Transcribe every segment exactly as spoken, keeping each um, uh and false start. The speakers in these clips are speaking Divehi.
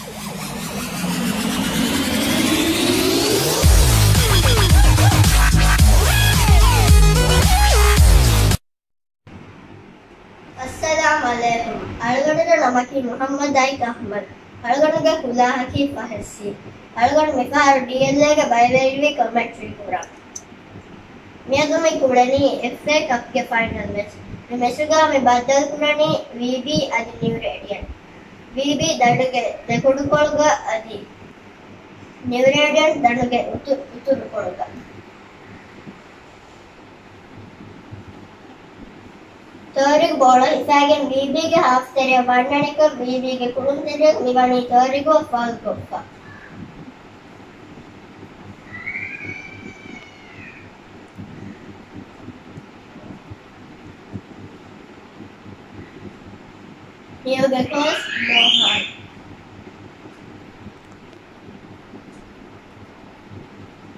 އައްސަލާމް ޢަލައިކުމް. އަޅުގަނޑުގެ ނަމަކީ މުޙައްމަދު އައިކް އަޙްމަދު. އަޅުގަނޑުގެ ކުލާހަކީ ފަހެއް ސީ. އަޅުގަނޑު މިފަހަރު ޑީއެލްއޭގެ ބައިވެރިވި ކޮމެންޓްރީ ކުރަން. މިއަދު މި ކުޅެނީ އެފްއޭ ކަޕްގެ ފައިނަލް މެޗް. މި މެޗުގަ މި ބައްދަލުކުރަނީ ވީބީ އަދި ނިއު ރޭޑިއަންޓް. ވީބީ ދަނޑުގެ ދެކުޑުކޮޅުގަ އަދި ނިއު ރޭޑިއަންޓް ދަނޑުގެ އުތު-، އުތުރުކޮޅުގަ. ތޯރިގު ބޯޅަ ހިފާގެން ވީބީގެ ހާފް ތެރެއަށް ވަންނަނިކޮށް، ވީބީގެ ކުޅުންތެރިޔަކު މިވަނީ ތޯރިގުއަށް ފައުލްކޮށްފަ. ނިއުގެ ކޯޗް މޯހާން.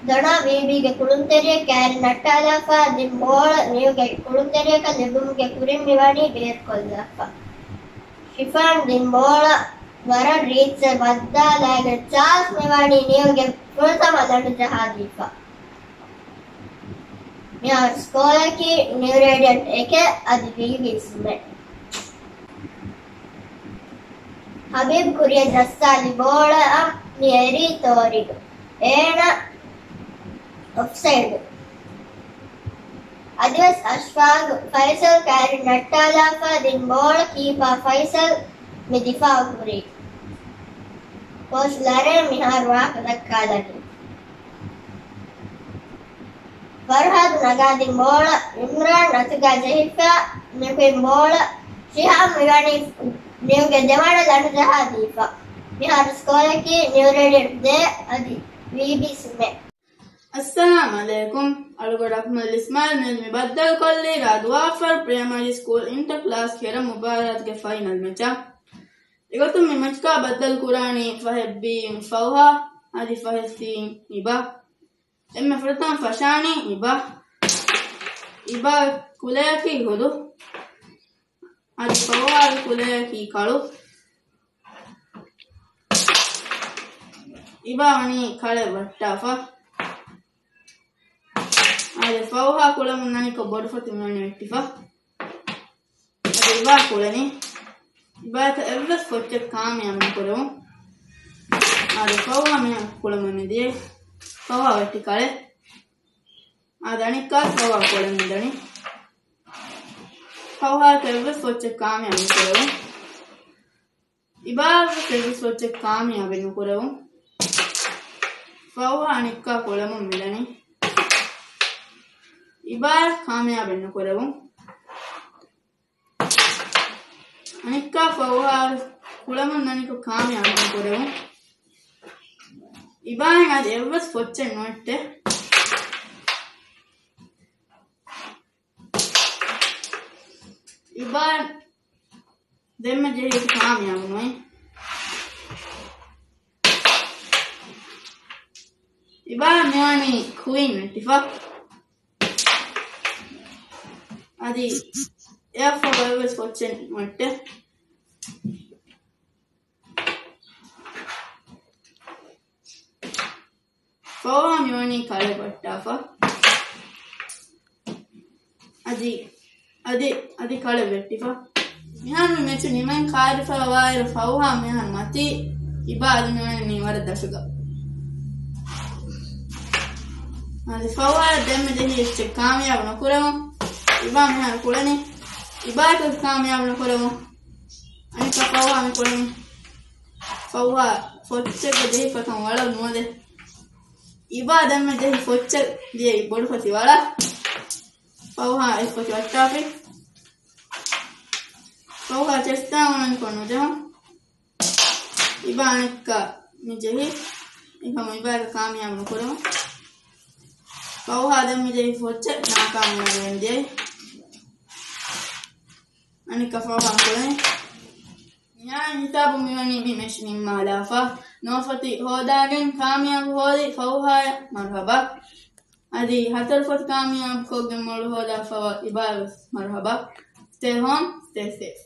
ދޮނާ ވީބީގެ ކުޅުންތެރިޔަށް ކައިރި ނައްޓާލާފަ، ދިން ބޯޅަ ނިއުގެ ކުޅުންތެރިޔަކަށް ލިބުމުގެ ކުރިން މިވަނީ ބޭރުކޮށްލާފަ. ޝިފާން ދިން ބޯޅަ ވަރަށް ރީއްޗެއް ވައްދާލާގެން ޗާލްސް މިވަނީ ނިއުގެ ފުރަތަމަ ލަނޑު ޖަހާދީފަ. މިހާރު ސްކޯލަކީ ނިއު ރޭޑިއަންޓް އެކެއް އަދި ވީވީ ސުމެއް. ހަބީބް ކުރިއަށް ޖައްސާލި ބޯޅައަށް މި އެރީ ތޯރިގު. އޭނަ އޮފްސައިޑް. އަދިވެސް އަޝްފާގު ފައިސަލް ކައިރި ނައްޓާލާފަ ދިން ބޯޅަ ކީޕާ ފައިސަލް މި ދިފާއު ކުރީ. ކޯޗް ލަރޭ މިހާރު ވާހަކަ ދައްކާލަނީ. ފަރްހާދު ނަގާދިން ބޯޅަ އިމްރާން އަތުގަ ޖެހިފަ ނުކުތް ބޯޅަ ޝިހާމް މިވަނީ ނިއުގެ ދެވަނަ ލަނޑު ޖަހާދީފަ. މިހާރު ސްކޯލަކީ ނިއު ރޭޑިއަންޓް ދޭއް އަދި ވީބީ ސުމެއް. އައްސަލާމް ޢަލައިކުމް. އަޅުގަނޑު އަޙްމަދު އިސްމާޢީލް މި ބައްދަލުކޮށްލީ ރާދުވާފަރު ޕްރައިމަރީ ސްކޫލް އިންޓަ ކްލާސް ކެރަމް މުބާރާތުގެ ފައިނަލް މެޗަށް. އެގޮތުން މި މެޗްގަ ބައްދަލު ކުރާނީ ފަހެއް ބީއިން ފައުހާ އަދި ފަހެއް ސީއިން އިބާ. އެންމެ ފުރަތަމަ ފަށާނީ އިބާ. އިބާ ކުލަޔަކީ ހުދު. އަދި ފައުހާގެ ކުލަޔަކީ ކަޅު. އިބާ ވަނީ ކަޅެއް ވައްޓާފަ. އާދެ، ފައުހާ ކުޅެމުން ދަނިކޮށް ބޮޑުފޮތި މިވަނީ ވެއްޓިފަ. އަދި އިބާ ކުޅެނީ. އިބާއަކަށް އެއްވެސް ފޮއްޗެއް ކާމިޔާބު ނުކުރެވުން. އާދެ، ފައުހާ މި ކުޅެމުން މިދިޔައީ. ފައުހާ ވެއްޓި ކަޅެއް. އާދެ، އަނެއްކާ ފައުހާ ކުޅެމުން ދަނީ. ފައުހާއަކަށް އެއްވެސް ފޮއްޗެއް ކާމިޔާބު ނުކުރެވުން. އިބާއަކަށް އެއްވެސް ފޮއްޗެއް ކާމިޔާބެއް ނުކުރެވުން. ފައުހާ އަނެއްކާ ކުޅެމުން މިދަނީ. އިބާއަކަށް ކާމިޔާބެއް ނުކުރެވުން. އަނެއްކާ ފައުހާ ކުޅެމުން ދަނިކޮށް ކާމިޔާބެއް ނުކުރެވުން. އިބާއަށް އަދި އެއްވެސް ފޮއްޗެއް ނުވެއްޓޭ. އިބާ ދެންމެ ޖެހީ ކާމިޔާބު ނުވޭ. އިބާ މިވަނީ ކުއިން ވެއްޓިފަ. އަދި އެއަށްފަހު އެއްވެސް ފޮއްޗެއް ނުވެއްޓޭ. ފައުހާ މިވަނީ ކަޅެއް ވައްޓާފަ. އަދި، އަދި، އަދި ކަޅެއް ވެއްޓިފަ. މިހާރު މި މެޗު ނިމައިން ކާރިފަ ވާއިރު ފައުހާ މިހާރު މަތީ އިބާ އަދި މިވަނީ ވަރަށް ދަށުގަ. އަދި ފައުހާ ދެންމެ ޖެހި އެއްޗެއް ކާމިޔާބު ނުކުރެވުން. އިބާ މިހާރު ކުޅެނީ. އިބާއަކަށް ކާމިޔާބު ނުކުރެވުން. އަނެއްކާ ފައުހާ މި ކުޅެނީ. ފައުހާ ފޮއްޗެއްގަ ޖެހިފަކަން ވަޅަށް ނުވަދެ. އިބާ ދެންމެ ޖެހި ފޮއްޗެއް ދިޔައީ ބޮޑުފޮތި ވަޅަށް. ފައުހާ އެއްފޮތި ވައްޓާފި. ފައުހާ ޗެސްޓާ އޮންކޮށް ނުޖެހުން. އިބާ އަނެއްކާ މި ޖެހި. އެކަމު އިބާއަކަށް ކާމިޔާބު ނުކުރެވުން. ފައުހާ ދެންމެ ޖެހި ފޮއްޗެއް ނާކާމިޔާބުވެގެން ދިޔައީ. އަނެއްކާ ފައުހާ ކުޅެނީ. މިހާރު ހިސާބު މިވަނީ މި މެޗް ނިންމާލާފަ. ނުވަފޮތި ހޯދާގެން ކާމިޔާބު ހޯދި ފައުހާއަށް މަރުހަބާ. އަދި ހަތަރު ފޮތި ކާމިޔާބު ކޮށްގެން މޮޅު ހޯދާފަވާ އިބާއަށް ވެސް މަރުހަބާ. Stay home, stay safe.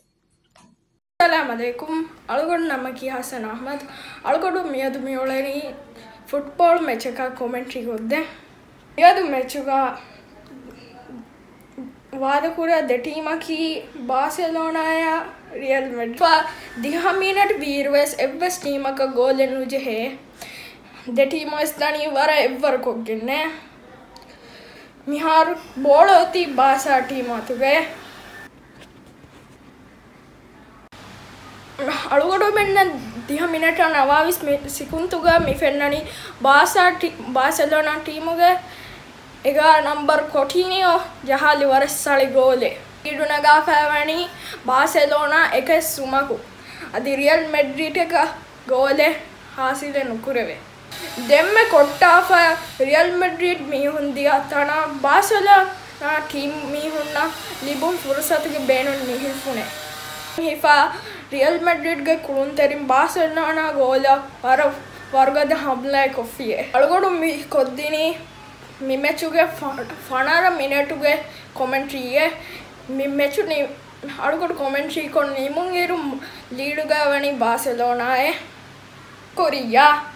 އައްސަލާމު ޢަލައިކުމް. އަޅުގަނޑު ނަމަކީ ޙަސަން އަޙްމަދު. އަޅުގަނޑު މިއަދު މިއުޅެނީ ފުޓްބޯޅަ މެޗަކާ ކޮމެންޓްރީ ކޮށްދޭ. މިއަދު މެޗުގަ ވާދަކުރާ ދެ ޓީމަކީ ބާސެލޯނާއާ ރިއަލް މެޑްރިޑް. ދިހަ މިނެޓް ވީއިރުވެސް އެއްވެސް ޓީމަކަށް ގޯލެއް ނުޖެހޭ. ދެ ޓީމު ވެސް ދަނީ ވަރަށް އެއްވަރު ކޮށްގެންނޭ. މިހާރު ބޯޅަ އޮތީ ބާސާ ޓީމު އަތުގައޭ. އަޅުގަނޑުމެންނަށް ދިހަ މިނެޓާ ނަވާވީސް މި ސިކުންތުގަ މި ފެންނަނީ ބާސާ ޓީ-، ބާސެލޯނާ ޓީމުގެ އެގާރަ ނަމްބަރު ކޮޓީނިއޯ ޖަހާލި ވަރަށް ސަޅި ގޯލެއް. ލީޑު ނަގާފައިވަނީ ބާސެލޯނާ އެކެއް ސުމަކު. އަދި ރިއަލް މެޑްރިޑަކަށް ގޯލެއް ހާސިލެއް ނުކުރެވޭ. ދެންމެ ކޮއްޓާފަ ރިއަލް މެޑްރިޑް މީހުން ދިޔަ ތަނަށް ބާސެލޯނާ ޓީމް މީހުންނަށް ލިބުން ފުރުސަތުގެ ބޭނުން މި ހިފުނެ. ހިފާ ރިއަލް މެޑްރިޑްގެ ކުޅުންތެރިން ބާސެލޯނާ ގޯލަށް ވަރަށް ވަރުގަދަ ހަމްލާއެއް ކޮށްފިއޭ. އަޅުގަނޑު މި ކޮށްދިނީ މި މެޗުގެ ފަ-، ފަނަރަ މިނެޓުގެ ކޮމެންޓްރީއެއް. މި މެޗު ނި-، އަޅުގަނޑު ކޮމެންޓްރީ ކޮށް ނިމުން އިރު ލީޑުގަ ވަނީ ބާސެލޯނާއޭ. ކުރިއްޔާ.